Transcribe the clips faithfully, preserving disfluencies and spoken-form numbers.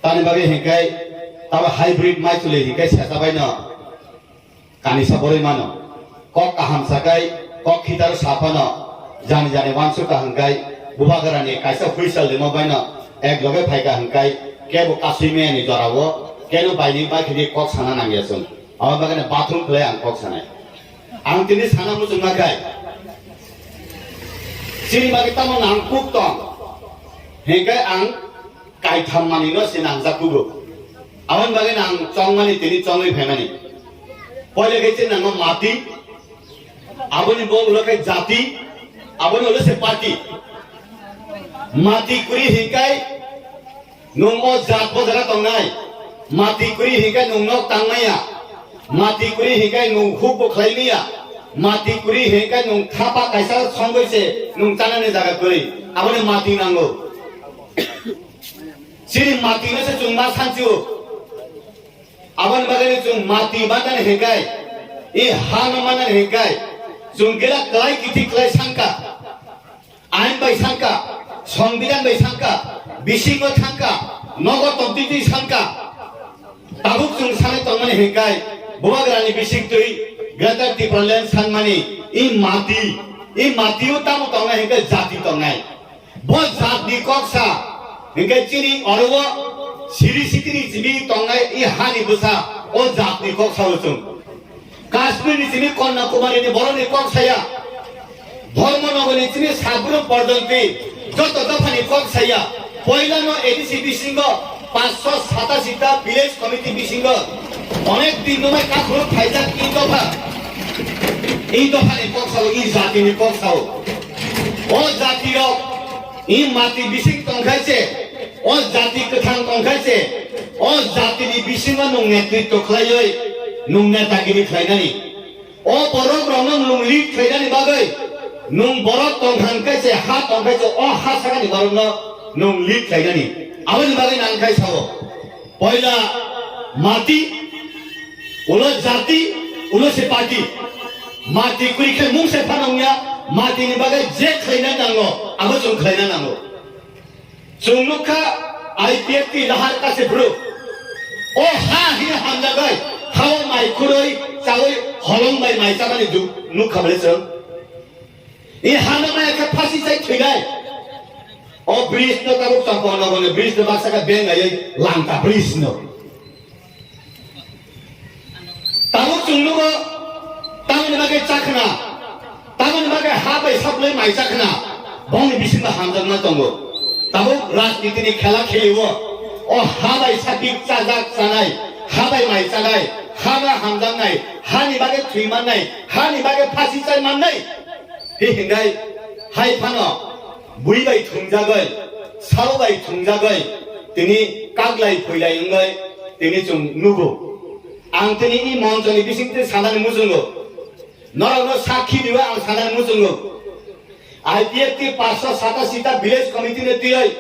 Tani bagwi hinkai tabo hybrid mai chuli hinkai seta baino kanisa boroi mano. Kok kaham sakai kok khitar saphano jani jani wansu ka hinkai bubagrani kaisa huisal limo baino ek loge phaika hinkai kebo kasui meyani jorao keno baini bakhini kok sana nangya chwng. Abo bagwi bathroom khlai ang kok sanai. Ang tini sana muchungma khai. Chini bagwi tamo nangkuk tong. Hinkai ang kaitham manwi no se nangjak kugo. Aboni bagwi nang chongmani tini chongwi phaimani. Poila khe chini nango mati, aboni bo ulo khe jati, aboni ulo se party. Mati kuri hinkai nung o jat bo jaga tongnai. Mati kuri hinkai nung nok tangmaya. Mati kuri hinkai nung huk bo khlai maya. Mati kuri hinkai nung thapa kaisa songoi se nung chanani jaga kuri. Aboni mati nango. Chini mati no se chwng ma sanchi o. Aboni bagwi chwng mati manani hinkai, i ha no manani hinkai, chwng gela klai kithi klai sangka, ain bai sangka, songbidan bai sangka, bisingo thangka, nogo tongtwi twi sangka. Tabuk chwng sanai tongmani hinkai, bubagrani bising twi Greater Tipraland sanmani, i mati, i mati o tamo tongnai hinkai jati tongnai. Bo jatni kok sa, hinkhe chini oro o siri sitini simi tongnai i hani bwsa o jatni kok sao chwng. Kashmirni simi Kanyakumarini borokni kok saya, Dharmanagarni simi Sabrum Porjonti joto dophani kok saya. Poilano A D C bisingo paanch sho satasi ta village committee bisingo onek din nungmai kakhuluk phaijak i dopha, i dophani kok sao, i jatini kok sao. O jatirok i mati bising tongkhai se, o jati kwthang tongkhai se, o jatini bisingo nwng netritw khlaiwi nwng netagiri khlainani. O borok rokno nwng lead khlainani bagwi nwng borok tongthang khe se ha tongkhai se o ha sakani borokno nwng lead khlainani. Aboni bagwi nang khai sao. Poila mati, ulo jati, ulo se party. Mati kuri khe mung se phano wngya, mati ni bagwi je khlaina nango, abo chwng khlaina nango. Chwng nukha I P F T lahar kase bru. O ha hini hamjagai, hao mai khuroi, chawi holong bai mai chamani du-, nukha bole chwng. I hano maya khe phasi chai thwinai. O bridge no tabuk chapon no bole bridge no baksa khe beng ayai langka bridge no. Tabuk chwng nugo tamoni bagwi chakhna, tamoni bagwi ha bai saplai mai chakhna, bongni bisingo hamjakma tongo. Tabuk rajnitini khela kheliwo, o ha bai sapik chajak chanai, ha bai mai chanai, ha ba hamjaknai, hani bagwi thwi mannai, hani bagwi phasi chai mannai. Hi hingai hai phano bui bai thungjagoi, salo bai thungjagoi, tini kaglai phuilai wngoi, tini chwng nugo. Ang tini i monchoni bisingtwi sanani muchungo. Norokno sakhi diba ang sanani muchungo. I P F T paanch sho satasi ta village committee ni twiwi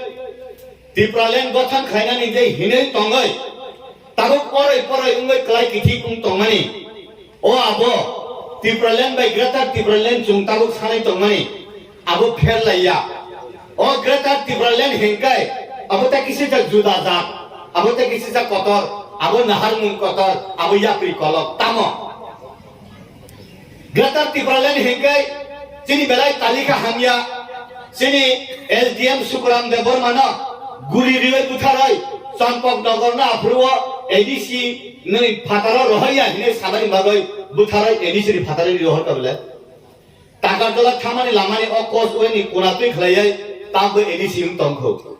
Tipraland gothon khlainani je hinwi tongoi. Tabuk oroi poroi wngwi klai kithi wng tongmani. O abo, Tipraland bai Greater Tipraland chwng tabuk sanai tongmani. Abo pher laiya. O Greater Tipraland hinkai, abo ta kisijak juda jat, abo ta kisijak kotor, abo naharmung kotor, abo yapri kolok. Tamo? Greater Tipraland hinkai, chini belai talika hamya, chini S D M Sukuram Debbarma no guri riwi butharoi, Champaknagar no aphuru o A D C ni phataro rohorya hinwi sanani bagwi butharoi A D C ni phataro rohor ka bole. Takartola thamani lamani o causeway ni kuna twi khlaiwi tabwi A D C wng tongkho.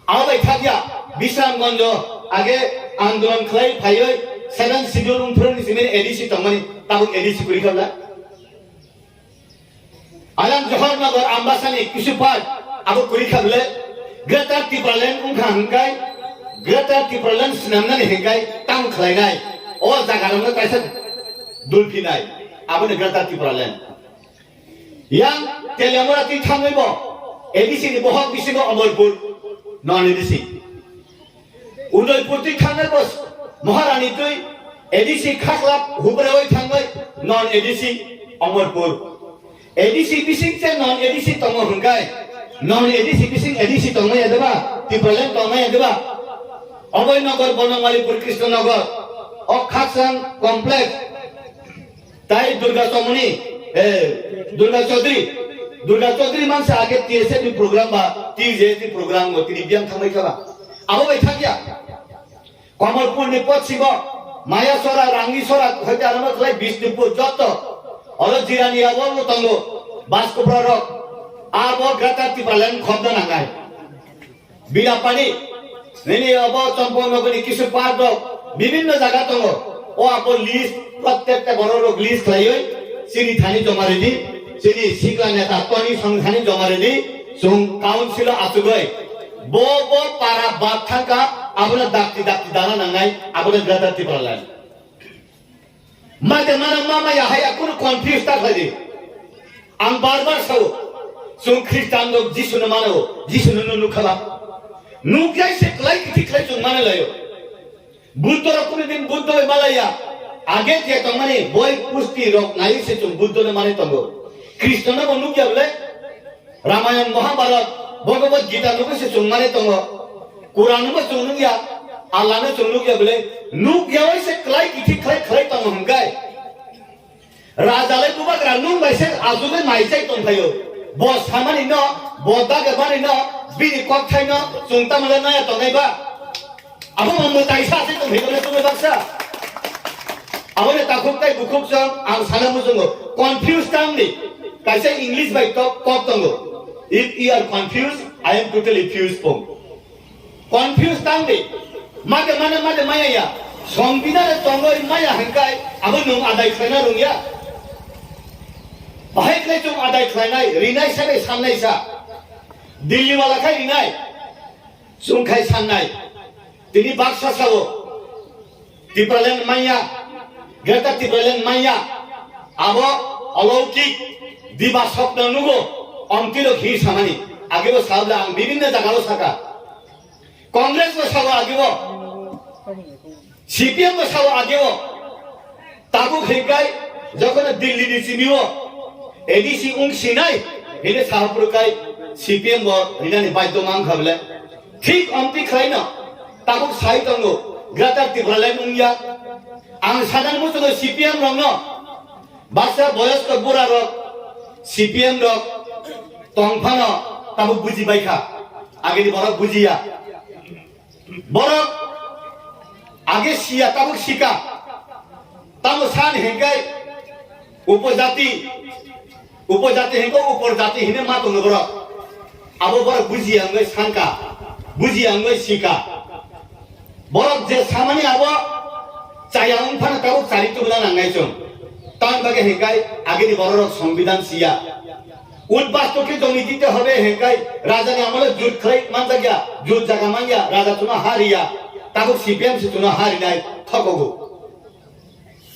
Abo bai khakya Bisramganjo age andolon khlai phaiwi seven schedule wngphuru ni simi A D C tongmani tabuk A D C kwrwi kha bwle. Alang Johor Nagar Ambasani kisu part abo kwrwi kha bwle. Greater Tipraland wngkha hwnkhai Greater Tipraland swnamnani hwnkhai tamo khlainai o jaga rokno kaisa dulphinai aboni Greater Tipraland. Yang Teliamura twi thangwi bo A D C ni bohok bisingo Omorpur non A D C. Udaipur twi thangwi bo Maharani twi A D C khaklap hubrawi thangwi non A D C Omorpur. A D C bising se non A D C tongo hwnkhai non A D C bising A D C tongmaya deba Tipraland tongmaya deba. Abhoy Nagar, Bonongmalipur, Krishnanagar, o Khakchang complex, tai Durga Chomoni, eh, Durga Chaudhary, Durga Chaudhary mansa age T S F ni program ba T J S ni program go tini biyang thangbai kha ba. Abo bai thangya. Kamalpur ni poschimo, Mayasora, Rangisora, hoite arama khlai Bishnupur, jotto, oro Jirani abo tongo, Baskopra rok, abo Greater Tipraland khobna nangnai. Bilapani, nini abo Champaknagar ni kisu park rok, bibinno jaga tongo. O abo list, prottekta borok rok list khlaiwi, chini thani joma ridi, chini sikla neta Tony Song thani joma ridi, chwng council o achugwi. Bo, bo para bab thangkha, abono dakti dakti dana nangnai, abono Greater Tipraland. Mate mana mama ya haya kunu confuse ta khlai di. Ang bar bar sao. Chwng Khristan rok Jisu no mano, Jisu no nukha ba. Nukjai se klai kithi klai chwng mano layo. Buddho rok kunu din Buddho bai malaya. Age je tongmani boi pusti rok nai se chwng Buddho no mani tongo. Krishna no bo nukya bole. Ramayan, Mahabharat, Bhagavad Gita nugwi se chwng mani tongo. Quran bo chwng nukya, Allah no chwng nukya bole, nukya bai se klai kithi klai khlai tongo hwnkhe. Raja lai bubagra nung bai se ajugwi mai chai tongphaio. Bo samani no, bo daga mani no, bini kokthai no chwng tamo le naya tongnai ba. Abo bo mwtai sa se tong phai baksa. Abo ni takhuk tai bukhuk jong ang sana muchungo. Confuse tang ni. Kaisa English bai tok, kok tongo. If you are confused, I am totally fused pong. Confuse tang ni. Made mane made maya ya. Songbidhan e tongo maya hingkai. Abo nung adai khlaina rung ya. Bahai khlai chung adai khlainai. Rinai sa bai sannai sa. Delhi wala khai rinai. Chwng khai sannai, tini baksa sao, Tipraland manya, Greater Tipraland manya, abo aloukik diba sokno nugo, omtwi rok hi samani, agebo sabla ang bibinno jagao saka. Congress bo sao agebo. C P M bo sao ageo. Tabuk hingkai jokhon Delhi ni simi o A D C wng sinai hine saha phuru kai C P M bo rinani baidyo mang kha bole. Thik omtwi khlaino tabuk sai tongo Greater Tipraland wngya. Ang sadan muchungo C P M rokno baksa boyosko bura rok C P M rok tongphano tabuk buji baikha. Agini borok bujiya. Borok age siya tabuk sika. Tamo san hingkai upojati, upojati hingko upor jati hine ma tongo borok. Abo borok bujiya wngwi sanka, bujiya wngwi sika. Borok je samani abo chaya wng phano tabuk chari tubuna nangnai chwng. Tamni bagwi hingkai agini bororok songbidhan siya. উদ্বাস্তুকে জমি দিতে হবে hingkai rajani amolo jut khlai manjakya, jut jaga manya, raja chuno ha riya, tabuk C P M se chuno ha rinai thokogo.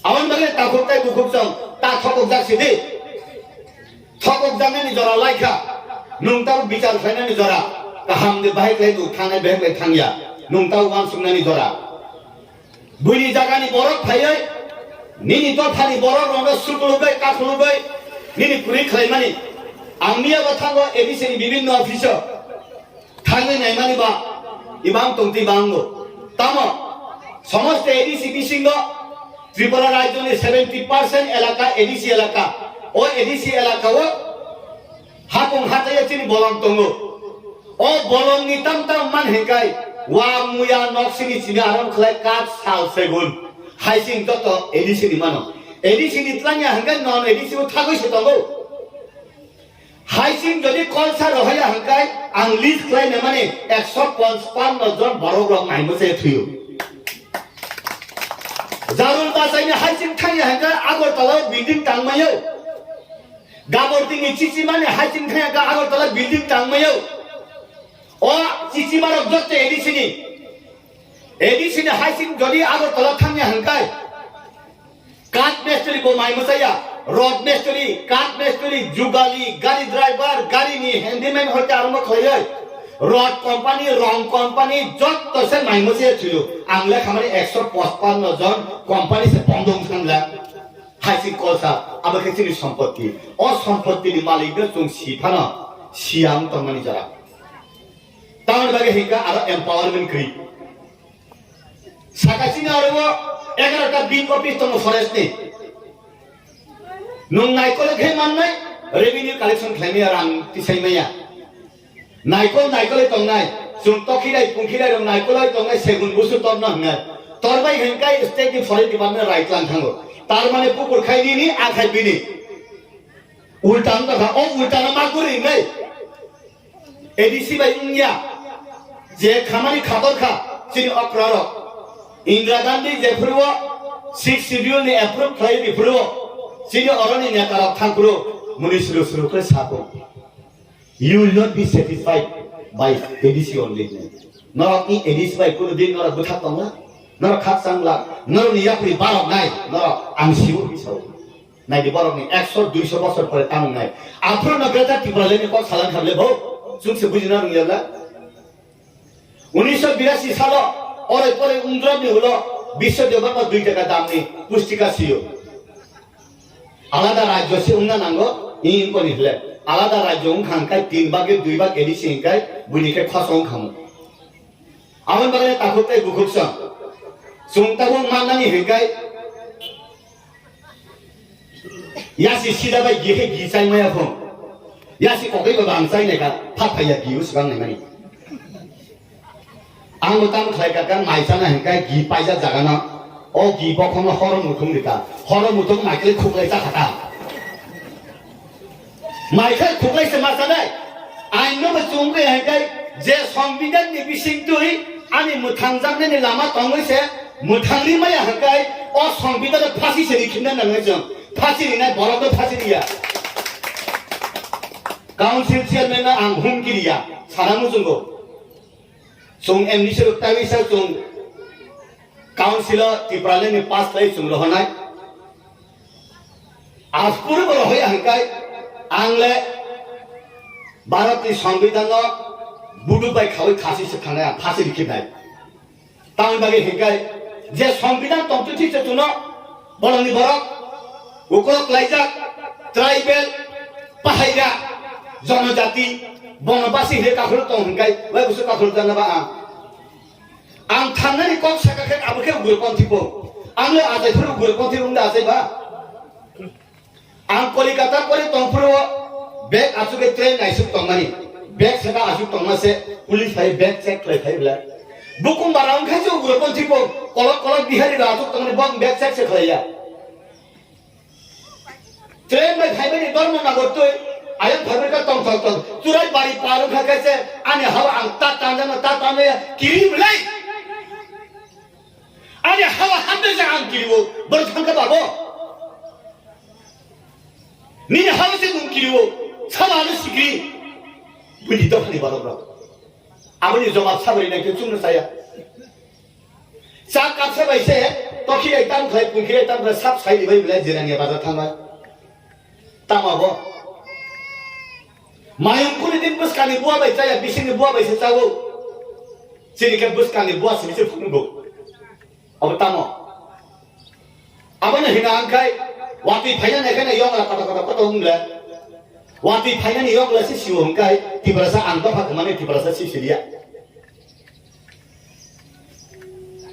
Aboni bagwi takhuk tai bukhuk chwng ta thokokjak sidi. Thokokjaknani jora laikha, nwng tabuk bichar khlainani jora, kaham de bahai khlai du, thangnai bahai khlai thangya, nwng tabuk uansuknani jora. Buini jagani borok phaiwi, nini dophani borok rokno suklugwi, kakhulugwi, nini kwrwi khlaimani. Ang miya bo thango A D C ni bibinno office o thangwi naimani ba, ibang tongtwi bango. Tamo, somosto A D C bisingo Tripura rajyoni seventy percent elaka A D C elaka. O A D C elaka o hapung hataya chini bolong tongo. O bolongni tam tam man hingkai, wa muya nok sini sini aram khlai kak sal segun. Haising joto A D C ni mano. A D C ni tlangya hingkai non A D C o thagwi se tongo. Haising jodi kolsa rohaya hingkai ang list khlai na mani ekso ponchpanno jon borok rok mai mwchai thuyo. Jarul basaini haising thangya hingkai Agartala building tangmayo. Gabor tini chichi mani haising thangya ka Agartala building tangmayo. O chichi marok jotte A D C ni. A D C ni haising jodi Agartala thangya hingkai. Kath mistri bo mai mwchaya. Rod mistri, kath mistri, jugali, gari driver, gari ni handyman hoite arombo khlaiwi. Rod company, rong company, jotto se mai mwchaya thuyo. Ang lekha mani ekso pochpanno jon company se bondong thangla. Haising kolsa, abo khe chini sompotti. O sompotti ni malik no chwng si phano, siyang tongmani jora. Tamoni bagwi hingka aro empowerment kwrwi. Sakachini aro o egarota bin office tongo forest ni. Nwng naikol khe mannai, revenue collection khlaimaya, rang tisaimaya. Naikol, naikol tongnai, chwng tokhirai, pungkhirai rok naikol tongnai, segun busu torno hwngnai. Torbai hwnkai state ni forest department rai tlang thango. Tar mane pukur khai nini, a khai bini. Ulta wngkha, o ulta no ma kwrwi wngnai. A D C bai wngya, je khamani khator kha, chini okra rok. Indira Gandhi jephuru o sixth schedule ni approve khlai diphuru o, chini oroni neta rok thangphuru muni suru suru khe saphuru. You will not be satisfied by A D C only. Norok ni A D C bai kunu din norok bwthak tongla, norok khakchangla, norok ni yapri barok nai, norok ang sibu hisao. Naidi borok ni ekso duiso bosor pore tamo nai. Aphuru no Greater Tipraland ni kok salang khamle bo. Chwng se bujina rung yala. Unisho birasi salo ore pore Undrop ni ulo bisho deba ba dui taka dam ni pustika siyo. Alada rajyo se ungna nango, in ko ni hle. Alada rajyo ung khang kai tin bage dui bage di sing kai, buni ke khoso ung khamu. Aboni bagwi takhuk tei bukhuk song. Chwng tabuk mannani hwnkai, yasi sida bai gi khe gi chai maya phung. Yasi kokoi ba bang chai neka, phat phaiya gi u swkang nai mani. Ang bo tamo khlai ka, kan mai chana hwnkai gi paijak jaga no. O gi bokhong no horo muthung rika. Horo muthung mai khe khuklai cha khata. Mai khai khuklai se ma sanai. Ain no bo chumri hai kai je Songbidan ni bising twi ani mwthang jaknani lama tongwi se mwthang ri maya hai kai o Songbidan no phasi se ri khinna nangwi chwng phasi rinai borok no phasi riya. Council chairman no ang humki riya sana muchungo. Chwng M D C rok tawi sa chwng council o Tipraland ni pass khlai chwng rohornai. Aphuru bo rohoi hwnkai ang le Bharat ni Songbidan no buduk bai khawi khasi se thangnai, ang phasi rikhinai. Tamoni bagwi hwnkai je Songbidan tongtwi thik se chwngno bolongni borok ukolok laijak tribal pahaira jonojati bonobasi hwnwi kakhuluk tong hwnkai wai busu kakhuluk jana ba ang. Ang thangnani kok saka khe abo khe ugroponthi bo. Ang le achai phuru ugroponthi wngda achai ba. Ang Kolikata kori tongphuru bag achugwi train naisuk tongmani. Bag saka achuk tongma se police phai bag check khlai phai bla. Bukung bara wngkha se ugroponthi bo kolok kolok Bihari rok achuk tongmani bo bag check se khlaiya. Train bai phaimani Dharmanagar twi ayang phaimani ka tong tong tong. Churai bari par wngkha khe se ani hawa ang ta tanjana ta tanjaya kiri belai. Ani hawa hamde se ang kiriwo borok thangkha babo. Nini hawa se nung kiriwo sala ano sikri. Buji dokhani borok rok. Aboni jawab sabri nai khe chungno saya. Cha kapsa bai se tokhi ai tam khlai, pungkhi ai tam khlai, sap sai ribai belai Jirania bazar thangbai. Tamo bo? Mayung kuni din bwskangni bua bai chaya, bisingni bua bai se chago. Chini khe bwskangni bua sini se phunukgo. Abo tamo? Abono hina ang khai, watwi phaina nai kheno yokla koto koto koto wng le. Watwi phainani yokla se siwo hwn khai, Tiprasa ang dopha kwmani Tiprasa si siliya.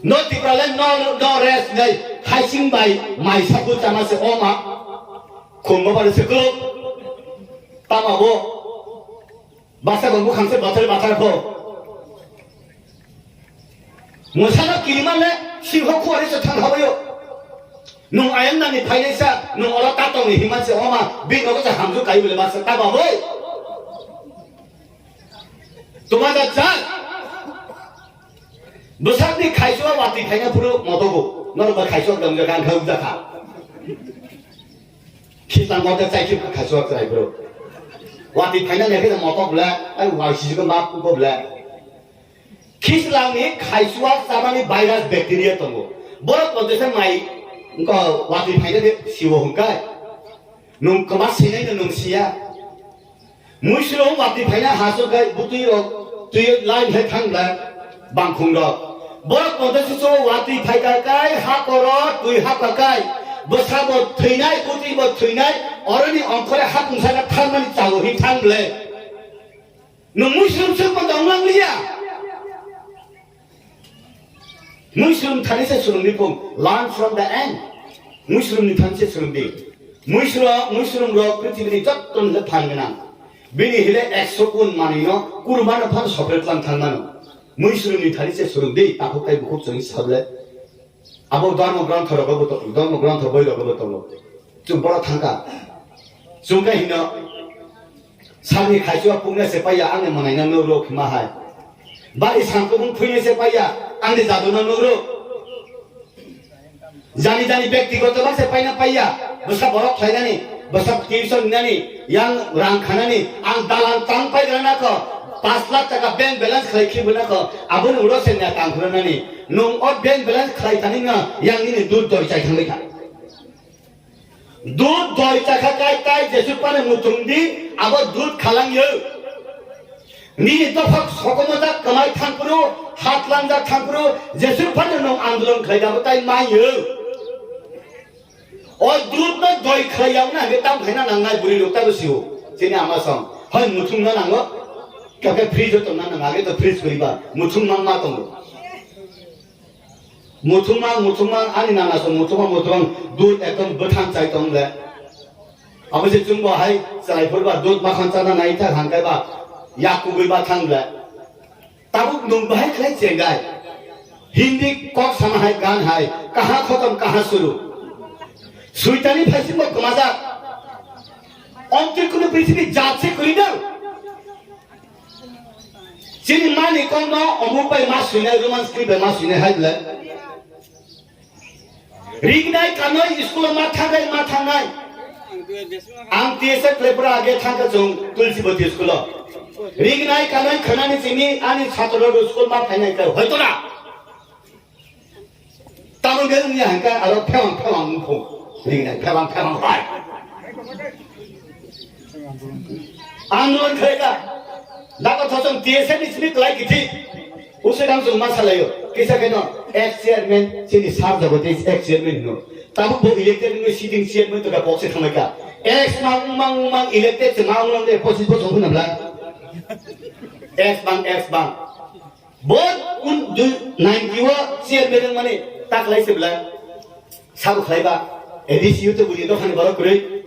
No Tipraland, no, no rest nai, haising bai mai sabu chama se oma. Khumbo bai se klo. Tama bo. Basa bo bukhang se bathar bathar kho. Mwsano kirimale singho khuari se thang habayo. Nung ayang nani phainai sa, nung oro tatong ni himan se oma, bi nogo se hamju kayu le basa ta baboi. Tuma da cha. Bwsakni khaisua watwi phaina phuru motogo. Norok bai khaisua dam jaga ang kha ujaka. Khitang mote chai khip khaisua chai bro. Watwi phaina lekhe motok bla, ai wai sijiko map ko bla. Khislangni khaisua chamani virus bacteria tongo. Borok podese mai wngko watwi phaina de siwo hwnkai. Nwng kwma sinai no nwng siya. Muisro watwi phaina haso kai butwi rok twi line hai thang bla bangkhung rok. Borok podese so watwi phaika kai ha koro twi hapka kai. Bwsa bo thwinai, butwi bo thwinai, oroni ongkhore ha pungsa thangmani chago hi thang ble. Nwng muisrum sung bo tong lang liya. Muisrum thani se swrwngdi phung, learn from the end. Muisrum ni thani se swrwngdi. Muisrum, muisrum rok prithibi ni jotto ni phan gwnang. Bini hile ekso kun manwi no kuruma no phan sopre tlang thang mano. Muisrum ni thani se swrwngdi, takhuk tai bukhuk chwng sable. Abo dharma grantha rogo bo tongo, dharma grantha boi rogo bo tongo. Chwng boro thangkha. Chwng khe hino, salni khaichua pungna se paiya, angni mwnaina nukro khima hai. Bari sangkubung phuina se paiya, angni jaduna nukro. Jani jani bektigoto ba se paina paiya, bwsa borok khlainani, bwsa tuition nani, yang rang khanani, ang dalan tang pai gana kho, pash lakh taka bank balance khlai khi bwna kho, aboni ulo se nya tang khurunani, nung o bank balance khlai thani no, yang nini dud doi chai thangbai kha. Dud doi chakha kai tai Jesu phano muthung di, abo dud khalang yo. Nini dophak sokomojak kwmai thangphuru, hat langjak thangphuru, Jesu phano nwng andolon khlai abo tai mai yo. O dud no doi khlai yao na hwnkhe tam khaina nangnai bwrwi rok tabo sio. Chini ama song. Hoi muthung no nango. Kake fridge o tongna nang age to fridge koriba. Muthung mang ma tongo. Muthungmang, muthungmang, ani nana song muthungmang, muthungmang, dud ekdom bwthang chai tong le. Abo se chwng bo hai chwrai phur ba dud makhon chana nai thak hangkai ba yak kubui ba thang le. Tabuk nung bahai khlai chengai. Hindi kok sama hai gan hai, kaha khotom kaha suru. Suitani phaising bo kwmajak. Ontri kunu prithibi jat se kuri dang. Chini mani kok no omuk bai ma suinai, Roman script bai ma suinai hai bwle. Ringnai kanoi school o ma thangnai, ma thangnai. Ang T S F Tripura age thangkha chwng Tulsibati school o. Ringnai kanoi khwnani chini ani satro rok school ma phainai khe hoito na. Tamo gel ni hangka aro phewang phewang mukho. Ringnai phewang phewang hai. Andolon khlaika. Dago thosong T S F ni simi klai kithi. Use dam song ma salayo. Kisa keno ex chairman chini sar jago te ex chairman no. Tamo bo elected ni sitting chairman to ka boxe thamaika. Ex mang mang mang elected se mang mang de posis posis huna bla. Ex bang ex bang. Bo un du ninety o chairman mani taklai se bla. Sabo khlai ba A D C U to buni dophani borok kwrwi.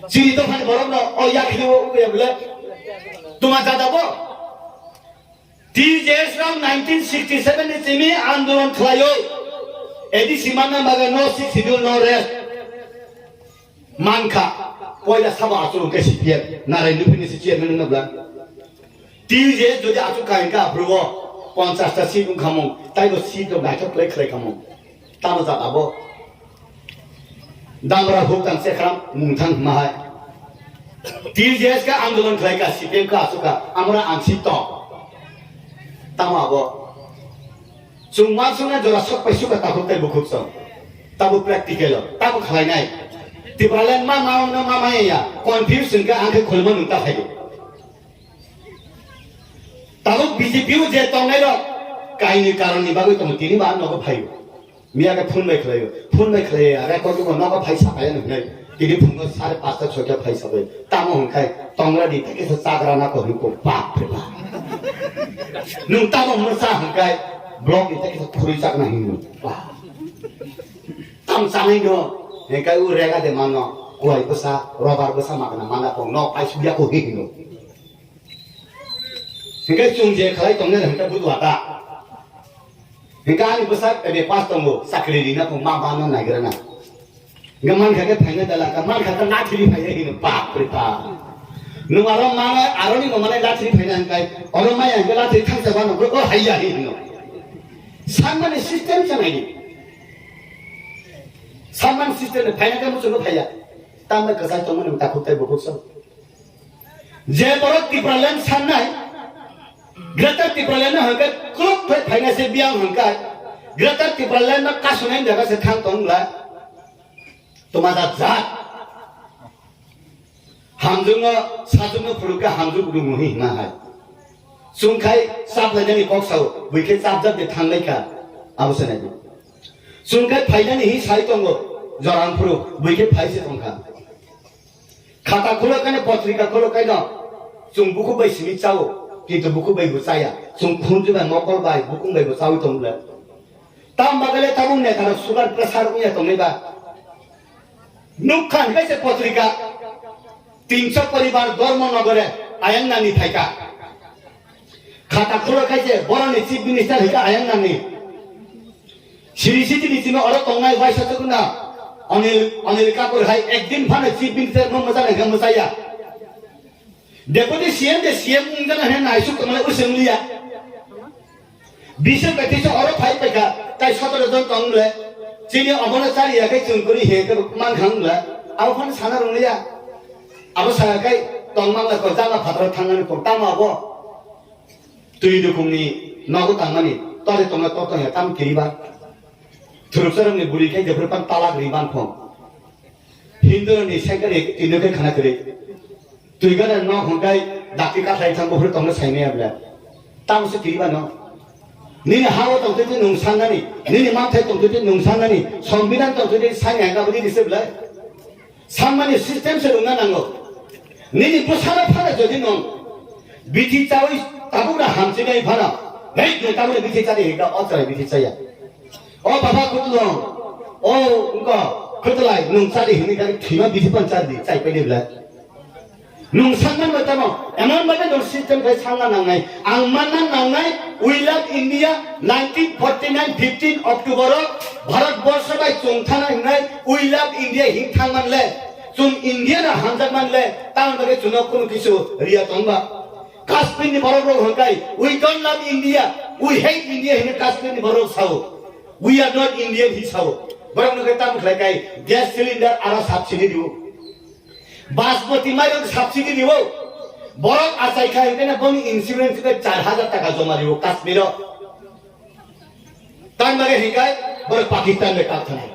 Chini dophani borok no o yakhli o ya bla. Tuma jada bo. T J S rok nineteen sixty seven ni simi andolon khlaio. A D C manna bagwi no sixth schedule no rest. Mankha, poila sabo achuk khe C P M, Narai Nupini se chairman wngna bla. T U J S jodi achuk kha hwnkhe aphuru o ponchash ta seat wngkha mung, taibo seat rok naithok khlai khlai kha mung. Tamo jat abo. Damra huk tang sekram mung thang hima hai. T U J S khe andolon khlai kha, C P M khe achuk kha, amra ang seat to. Tamo abo. Chwng uansuknai jora sok pai sukha takhuk tei bukhuk song. Tabo practical o, tabo khlainai. Tipraland ma ma wngna ma maya ya, confuse wngkha ang khe khulma nung ta phaio. Tabuk B J P o je tongnai rok, kaini karon ni bagwi tongo tini ba nogo phaio. Miya khe phone bai khlaio, phone bai khlaiya, record o nogo phai saphaiya nungnai. Tini phungo sare pasta soita phai sabai. Tamo hwnkhai tongra di tei kisa chagra na ko hwnko bap re bap. Nung tamo mwsa hwnkhai block di tei kisa khurui chakna hwngo. Bap. Tam chanai no hwnkhai u rega de mano kuai bwsa robar bwsa magna mana kong no pai suya ko hwngo. Hingke chwng je khlai tongnai hingke budua ta. Hingke ani bwsa M A pass tongo, chakri rina kong ma ma no naigra na. Hingke man kha khe phaina dala ka, man kha khe lathiri phaiya hino bap re bap. Nung aro mana, aro ni mana lathiri phaina hingkai, oro maya hingke lathiri thangsa ba no, o haiya hino. Sanmani system chanai ni. Sanmani system phaina khe muchungo phaiya. Tambai kwchai tongmani takhuk tai bukhuk song. Je borok Tipraland sannai, Greater Tipraland no hwnkhai, kluk phai phaina se biyang hwnkhai, Greater Tipraland no kasunai jaga se thang tong bla, toma jat jat. Hamjwkno, sajwkno phurukhe hamjwk rwngwi hima hai. Chwngkhai chaplainani kok sao, buikhe chapjak de thanglai kha, abo se nai. Chwngkhai phainani hi sai tongo, jorang phuru, buikhe phai se tongkha. Khata khulokhaino, potrika khulokhaino, chwng bukhuk bai simi chao. Kintu bukhuk bai bo chaya. Chwng khunju bai, mokol bai, bukung bai bo chawi tong le. Tam bagale tabuk neta rok sugar pressure wngya tongnai ba. Nukha hingke se potrika, tinsho poribar Dharmanagare ayang nani phaika. Khata khulok khai se boroni chief minister hingke ayang nani. Siri siti ni simi oro tongnai waisa tukuna. Anil, Anil Kapoor hai ekdin phano chief minister mo mwchana hingke mwchaya. Deputy C M de C M wngjana hwnwi naisuk tongmani useng liya. Bising bai tisa oro phai paikha, tai sotoro jon tong le. Chini omono chari ya khe chwng kwrwi he khe man khang le. Abo phano sana rwng liya. Abo saya khe tong mang le ko jama phataro thangnani kok tamo abo. Twi dukungni nogo tangmani tore tongna to tongya tam kiriba. Thuruksa rokni buri khe jephru pan talak ri man khong. Hindu ni sengkari tino khe khana kwrwi. Twi gana nok hwnkhai dakti kathai thang buphuru tongna saimaya bla. Tamo se twi bano. Nini hao tongtwi twi nung sangnani, nini manthai tongtwi twi nung sangnani, Songbidan tongtwi twi sanya hwnka bwdwi risi bla. Sangmani system se rwngna nango. Nini bwsano phano jodi nung bithi chawi tabukra hamchinai phano, hei nung tabukra bithi chadi hwnka o chwrai bithi chaya. O baba kutlung, o wngkha kwtlai, nwng chadi hwnwi khe thwima bithi pan chadi, chai paidi bwlai. Nwng sanna bai tamo, emon bai nwng system khai sanna nangnai, ang manna nangnai, we love India, nineteen forty nine fifteen October o Bharat borsho bai chwng thana hwnwi we love India hing thang man le, chwng India na hamjak man le, tamo bagwi chwngno kunu kisu riya tong ba. Kashmir ni borok rok hwnkhai, "We don't love India, we hate India," hwnwi Kashmir ni borok sao. "We are not Indian," hi sao. Borok no khe tamo khlai kai, gas cylinder aro subsidy rio. Basmati mairok subsidy rio. Borok achai khai hwnkhai boni insurance khe char hajar taka joma rio Kashmir o. Tang bagwi hwnkhai borok Pakistan bai kak thanai.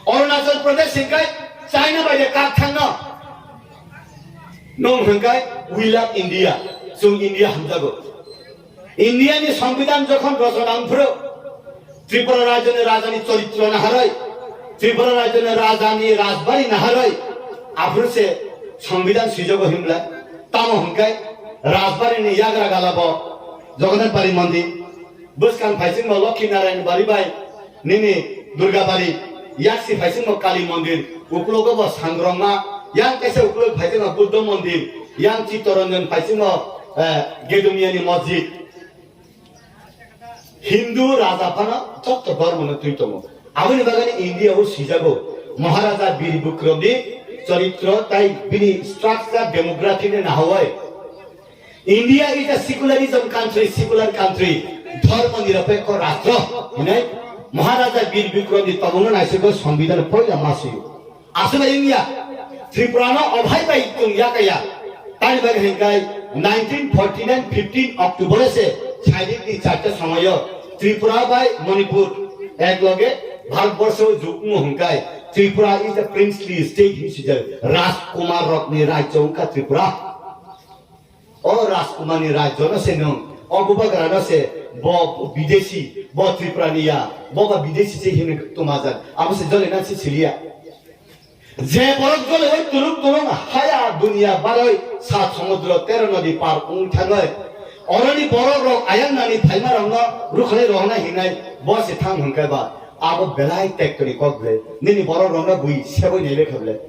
Arunachal Pradesh hwnkhai China bai de kak thangno. Nwng hwnkhai we love India, chwng India hamjago. India ni Songbidan jokhon rojona wngphuru Tripura rajyoni rajani choritro naharwi, Tripura rajyoni rajani rajbari naharwi, aphuru se Songbidan swijago hinbla. Tamo hwnkhai rajbari ni yagra gala bo Jagannath Bari Mondir. Bwskang phaisingmo Lokhi Narayan bari bai nini Durga bari, yaksi phaisingmo Kali mondir, uklogo bo Sangrongma, yang kaisa uklok phaisingmo Buddha mondir, yang Chittaranjan phaisingmo, eh, Gedumiyani masjid. Hindu raja phano jotto dhormo no twi tongo. Aboni bagwi India o sijago Maharaja Bir Bikram ni choritro tai bini structure demography ni nahawai. India is a secularism country, secular country. Dhormo nirapekho rastro hinwi Maharaja Bir Bikram ni tongmungno naisingwi Songbidan poila ma swiyo. Aswk bai wngya, Tripura no obhai bai tong yakaya. Tani bagwi hinkhai nineteen forty nine fifteen October se sainik ni charta somoyo Tripura bai Manipur ek loge Bharat borsho jukmo hinkhai Tripura is a princely state hinwi sijak. Rajkumar rokni rajyo wngkha Tripura. O Rajkumarni rajyo no se nwng, o Bubagra no se, bo bidesi, bo Tripura ni ya, bo ba bidesi se hinwi tongmajak, abo se jole na se siliya. Je borok jole oi tulung tulung haya dunia baroi sat somudro tero nodi par wng thangoi, oroni borok rok ayang nani phaima rok no rukhani rohna hinai bo se thang hwnkhai ba, abo belai tekto ni kok ble, nini borok rok no bui seboi nai lekha ble.